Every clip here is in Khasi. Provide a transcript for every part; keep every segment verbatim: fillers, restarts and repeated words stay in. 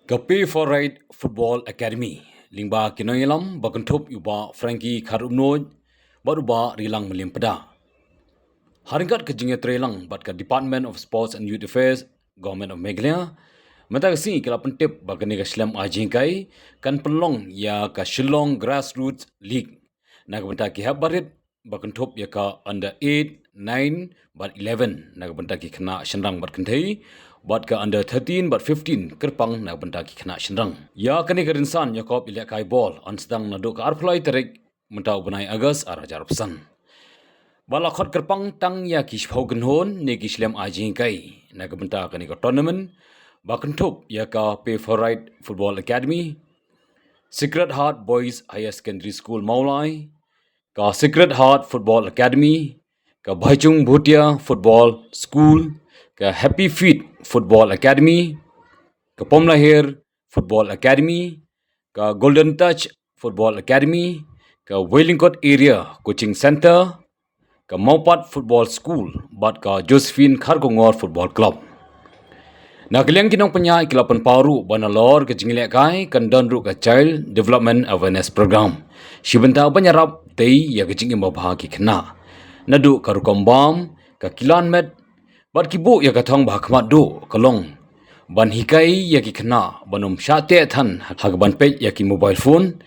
Ka Pay for Right Football Academy lyngba ki nongïalam ba kynthup ïa u Bah Frankie Kharumnuid bad u Bah Rilang Mylliem Pda. Ha ryngkat ka jingïatreilang bad ka Department of Sports and Youth Affairs, Government of Meghalaya, mynta ka sngi ki la pyntip ba kane ka shlem ai jinghikai kan pynlong ïa ka Shillong Grassroots League na ka bynta ki hep barit ba kynthup ïa ka under eight, nine bad eleven na ka bynta ki khynnah shynrang bad kynthei, bad ka under thirteen bad fifteen kyrpang na ka bynta ki khynnah shynrang. Ïa kane ka rynsan ïakop ïalehkai bol yn sdang naduh ka arphew lai tarik mynta u bnai August ar hajar arphew san. Ba la khot kyrpang tang ïa ki shiphew kynhun ne ki shlem ai jinghikai na ka bynta kane ka tournament ba kynthup ïa ka Pay for Right Football Academy, Sacred Heart Boys Higher Secondary School Mawlai, ka Sacred Heart Football Academy, ka Bhaichung Bhutia Football School, ka Happy Feet Football Academy, ka Pomlahir Football Academy, ka Golden Touch Football Academy, ka Wailingkot Area Coaching Centre, ka Mawpat Football School bad ka Josephine Kharkongor Football Club. Na ka liang ki nongpynïaid ki la pynpaw ruh ba nalor ka jingïalehkai kan don ruh ka Child Development Awareness Program, shi bynta ban ïarap tei ïa ka jingim babha ki khynnah, naduh ka rukom bam, ka kilan met, bad ki buh ïa ka thong ba ha khmat duh ka long ban hikai ïa ki khynnah ban ym shah teh than ha ka ban peit ïa ki mobile phone,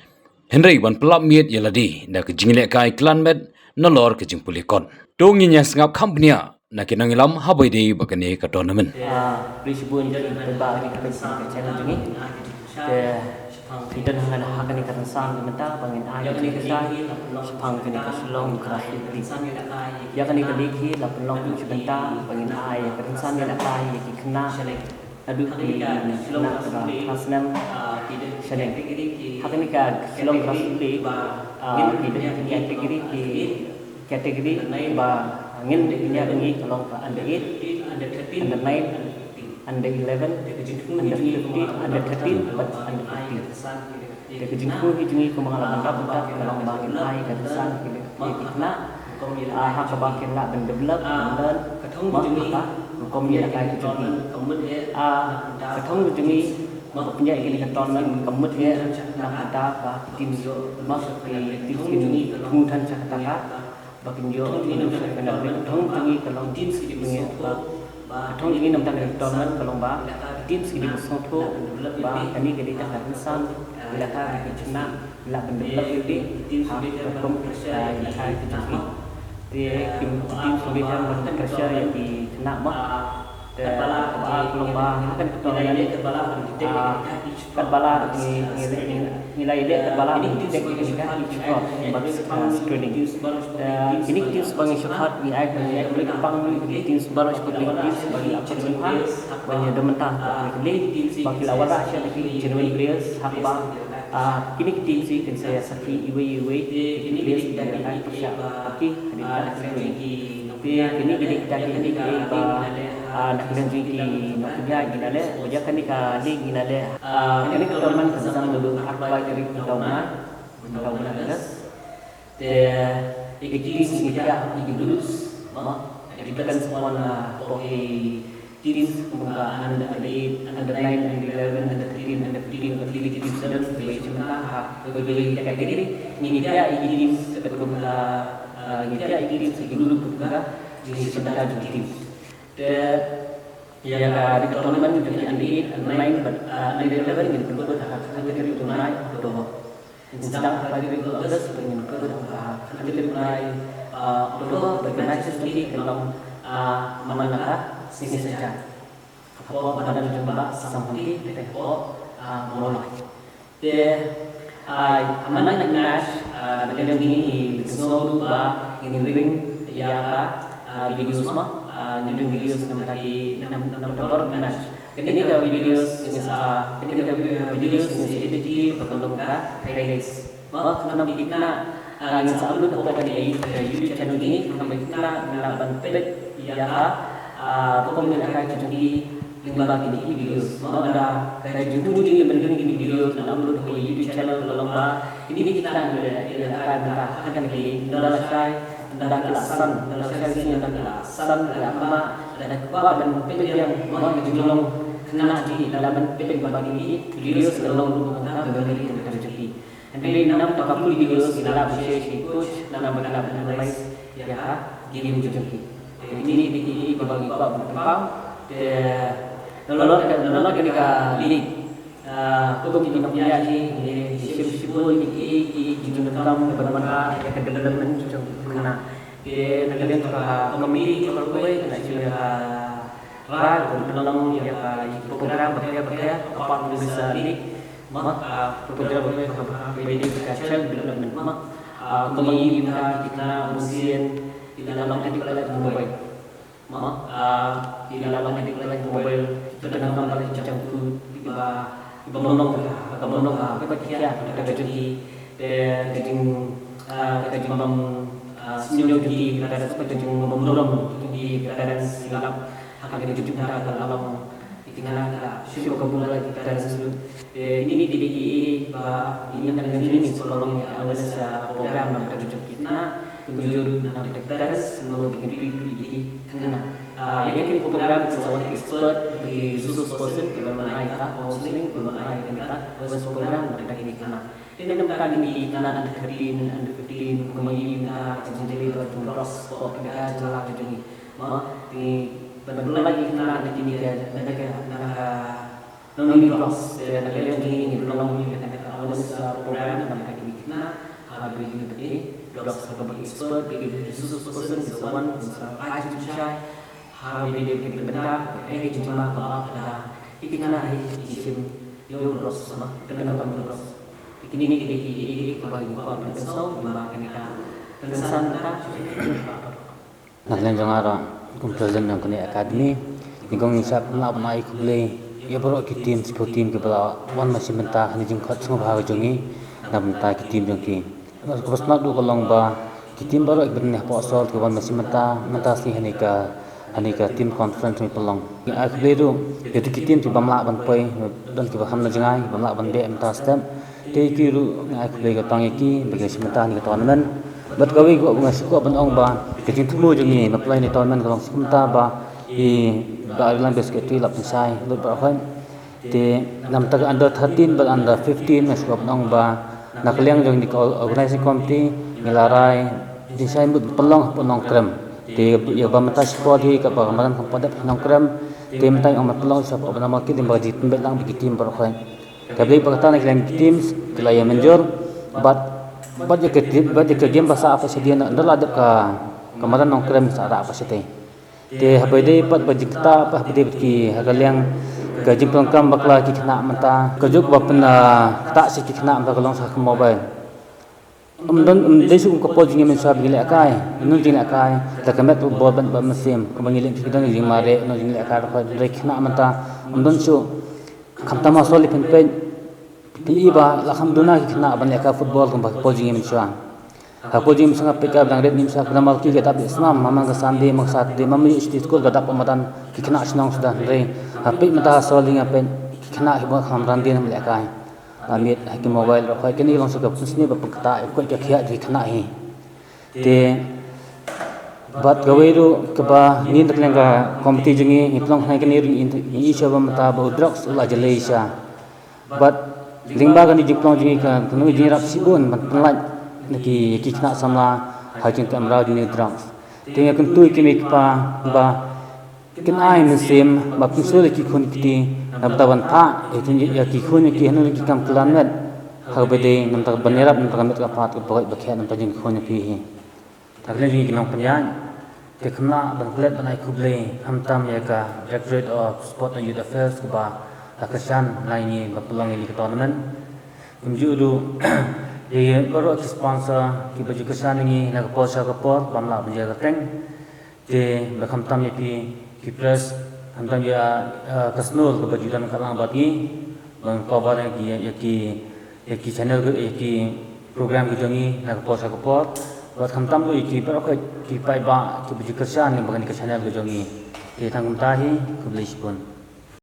hynrei ban pynlap miet ïa lade da ka jingïalehkai kilan met nalor ka jingpule kot. To ngin ïa sngap kham bniah na ki nongïalam haba ïadei bad kane ka tournament. Ah, pli shibun ki paidbah ki paidbah ka channel jong ngi. Te ki don ha kane ka rynsan mynta ba ngin ai ka jingkyrshan shaphang kane ka Shillong Grassroots League. Ïa kane ka league hi la pynlong shi bynta ba ngin ai ka rynsan ïalehkai ïa ki khynnah naduh ki khynnah kiba klas snem shaneng. Ha kane ka Shillong Grassroots League, ah, ki don ki category, ki category ba ngin pynïaid ïa ngi ka long ka under eight, under nine, under eleven, under fifteen, under thirteen bad under fifteen. Te ka jingkyrkhu hi jong ngi kumba nga la ban rap mynta ka long ba ngin ai ka rynsan ïa ki khynnah, ah, ha kaba kin lah ban develop, ban learn ma ka rukom ïalehkai ka jong ki. Ah, ka thong ka jong ngi ba pynïaid ïa kane ka tournament ka mut ïa na ka bynta ba ki team, ma ki team kin thmu than sha kata ka ba kin ïoh ïa ka thong jong ngi ka long team kin ïoh ba ka thong jong ngi na ka bynta ka tournament ka long ba ki team kin ïoh sngewthuh ba kane ka dei ka rynsan ïalehkai ba ki khynnah lah ban develop ïa lade ha ka rukom ïalehkai ka jong ki. Te ki team kin ïoh ban pressure ïa ki khynnah ma. Te kaba ar ka long ba ha kane ka tournament, ah, katba la ngi, ngi, ngi, ngi la ïaleh katba la ngi detect ïa kane ka each shot, but, ah, screening. Te kine ki teams ba ngi shah khot ngi ai, ngi ai kyrpang ïa ki teams baroh shi kawei ki teams ba ngi la pynshong ha ban ïadon bynta ha kane ka league ba ki la wanrah sha ki genuine players ha kaba, ah, kine ki teams kin sa ïasakhi iwei ïa iwei ki players kiba ïalehkai pyrshah bad ki hadien ka league. Te kine ki dei kita ki league ba, ah, na ka liang jong ki nongpynïaid ngi la leh, ba ïa kane ka league ngi la leh, ah, kane ka tournament ka sdang naduh arphew lai tarik mynta u bnai, mynta u bnai August. Te ïa ki teams ngi thiah ïa ki groups, ma, it depends upon, ah, hapoh ki teams kumba under eight, under nine, under eleven, under thirteen, under fifteen, ka team, team students, kiba ïa shim bynta ha kawei kawei ka category. Ngi thiah ïa ki teams kumba, ah, ngi thiah ïa ki teams ïa ki group kumba jingshim bynta jong ki teams. Te ïa ka, ïa ka tournament jong ki under eight, under nine bad, ah, under eleven ngin pynkut ha ka khatsan tarik u bnai October. Ngin sdang ha ka khatsan tarik u August bad ngin pynkut ha ka khatsan tarik u bnai, ah, October. Bad ka matches jong ki kan long, ah, man la ka sngi Saitjaiñ hapoh madan jong u Bah Sam Hangti, te hapoh, ah, Mawlai. Te, ah, ha man la ka match, ah, na ka liang jong ngi ngi pynsngew ruh ba ngin ring ïa ka, ah, videos ma, ah, ngin ring videos na ka bynta ki, na, na ka bynta baroh ki match. Kane ka videos, ah, kane ka, ah, videos ngin sa edit ïa ki ba kan long ka highlights. Ba khnang ba ki khynnah, ah, ngin sa upload hapoh kane ka YouTube channel jong ngi, khnang ba ki khynnah kin lah ban peit ïa ka, ah, rukom ïalehkai ka jong ki lyngba kine ki videos. Ba lada ka jingthmu jong ngi ban ring kine ki videos ban upload hapoh YouTube channel ka long ba kine ki khynnah kin ïalehkai mynta ha kane ka liang, ynda lashai, ynda ki la san, ynda lashai shisien ynda ki la san, ki la kynmaw, lada ki kwah ban peit biang ma ka jinglong Khynnah jong ngi la ban peit ba ki videos ki la long ruh kumta ba ngi ri ka jong ki. Hynrei namar ba ka full videos ngi la ban share sha ki coach namar ba ki la ban analyze ïa ka game jong ki. Te kine ki dei ki ba ngi kwah ban pynpaw. Te nalor ka nalor kane ka league. Ah, kum ki nongpynïaid jong ngi, ngi shim shibun ki ki ki jingdonkam ban wanrah ïa ka development jong ki khynnah. Te na ka liang ka committee ka rwai ka la shim ïa ka Ba, pynlong ïa ka program ba pher ba pher, apart from this, uh, league, ma, uh, program ba pher ba pher, ba ïadei bad ka child development, ma, uh, kumba ngi ïohi mynta ki khynnah bun sien ki la long addict ïa ka mobile. Ma, uh, ki la long addict ïa ka mobile, ki pyndonkam bad ki junk food, kiba, kiba pynlong ka, kiba pynlong ka, kiba khia ka jong ki, te ka jing, uh, ka jingbym, uh, sngew jong ki, ka jing, ka jingbym burom jong ki, ka jing, ki lap Ha kane ka jingpyndonkam ka la long ïa ki khynnah ki la shu kabu la ki parents ruh. Te kine ki dei ki ba ngi na ka jingim ngi shu long ïa awareness, ah, program na ka bynta jong ki khynnah, kumjuh ruh na ka bynta ki parents, kumno ba kin treat ïa ki khynnah. Ah, ïa kine ki program ki sa wan ki expert, ki resource person, ki ban ai ka counseling, ki ban ai ka awareness program na ka bynta ki khynnah. Te namar kine ki khynnah under thirteen, under fifteen, kumba ngi ïohi na ka jingdei ba jong drugs, sport, ka jingla ka jong ngi. Ma, te ban pynlait ïa ki khynnah na kine ka, na ka, na ka, na kine ki drugs, te na ka liang jong ngi ngi pynlong ïa ka, na ka awareness, uh, program na ka kine ki khynnah, ha ba ki ïohi ba ki drugs ka ba expert, ki resource person, ki sa wan, ki sa ai jingshai, ha ba ki ïohi ba ki bynta, eh, ki jingma ka ba ka da, ki khynnah hi ki shim ïa u drugs ma, ki pynlong ïa u drugs. Kine ki dei ki, ki, ki, ki ba ngi kwah ban pynsngew, ba kane ka kynsan ka. Na ka liang jong nga ruh kum president jong kane academy, nyngkong nyngkong ngi sa pynlah ban ai khublei ïa baroh ki team, sport team kiba la wan ban shim bynta ha kane ka jingkhot sngewbha ka jong ngi na ka bynta ki team jong ki. Kaba sngewbha ruh ka long ba ki team baroh kiba don hapoh Salt kiba wan ban shim bynta mynta sngi ha kane ka, ha kane ka team conference ngi pynlong. Ngi ai khublei ruh ïa ki team kiba ym lah ban poi, don kiba kham na jngai, kiba ym lah ban beh mynta step. Te ki ruh nga ai khublei ka tang ïa ki ba ki shim bynta ha kane ka tournament. Bad kawei ka nga sngewkwah ban ong ba ka jingthmu jong ngi ban pynlong kane ka tournament ka long shisha mynta ba i Bah Abilang Best ka Tui Lap Pynshai lut baroh khoit. Te na ka bynta ka under thirteen bad under fifteen nga sngewkwah ban ong ba na ka liang jong kane ka organizing committee ngi la rai jingshai mut pynlong hapoh Nongkrem. Te ïa ba mynta shipor hi kaba ka madan kam pat dep ha Nongkrem. Te mynta ong ban pynlong shapoh Banana Market lyngba ka jingpynbeit lang bad ki team baroh khoit. Kaba ïadei bad kata na ka liang ki teams ki la ïa mynjur bad, bad ïa ka team, bad ïa ka game ba sah pat shadien, ynda la dep ka, ka madan Nongkrem sah rah pat shatei. Te haba ïadei pat ba jingktah pat haba ïadei bad ki ha ka liang ka jingpyndonkam bakla ki khynnah mynta, kajuh ba pyn, ah, ktah sha ki khynnah mynta ka long sha ka mobile. Ym don, ym dei shuh kum ka por jingim mynshuwa ba ngi lehkai, ïa kano jinglehkai, da ka met bad bol bad, bad mynsiem, kumba ngi leh ki don jingmareh, ïa kano jinglehkai ruh, hynrei ki khynnah mynta ym don shuh. Khamtam ha Salt phin peit, phin i ba la kham duna ki khynnah ban lehkai football kumba ka por jingim mynshuwa. Ka por jingim mynshuwa nga peit ka dang rit mynshuwa ka dang mal ki ka dap ïa snam, man ka Sunday, man ka Saturday, man ïa shuti skul ka dap madan ki khynnah shnong suda, hynrei nga peit mynta ha Salt nga peit ki khynnah kiba kham ran dien ban lehkai. Ba miet ha ki mobile ruh khoit, kane ka long sha ka pynsngew ba pynktah ïa ka koit ka khiah jong ki khynnah hi. Te bad kawei ruh kaba ngi na ka liang ka committee jong ngi ngi pynlong hangne kane ruh ngi ïohi shuwa ba mynta ba u drugs u la jlei sha. Bad lyngba kane ka jingpynlong jong ngi ka, kano ka jingïarap shibun ban pynlait na ki, ki khynnah samla ha ka jingteh mraw jong ngi drugs. Te nga kyntu ïa ki mei ki pa ba kin ai mynsiem ba pynshoi ïa ki khun ki kti na ka bynta ban phah ïa ki, ïa ki khun ïa ki ha kano kano ki kam kylliang met ha kaba dei na ka bynta ban ïarap na ka bynta ka met ka phad kaba koit ba khiah na ka bynta jong ki khun ïa ki hi. Na ka liang jong ngi ki nongpynïaid te kumba ban klet ban ai khublei khamtam ïa ka Directorate of Sport and Youth Affairs kaba la kyrshan na ngi ban pynlong ïa kane ka tournament. Kumjuh ruh ïa baroh ki sponsor kiba ju kyrshan ïa ngi na ka por sha ka por bym lah ban jia kyrteng. Te ba khamtam ïa phi ki press, khamtam ïa, eh, ka Snow kaba ju don ka lang bad ngi ban cover ïa ki, ïa ki, ïa ki channel, ïa ki program ki jong ngi na ka por sha ka por. Bad khamtam ruh ïa ki baroh ki paidbah kiba ju kyrshan lyngba kane ka channel ka jong ngi. Te tang kumta hi, khublei shibun.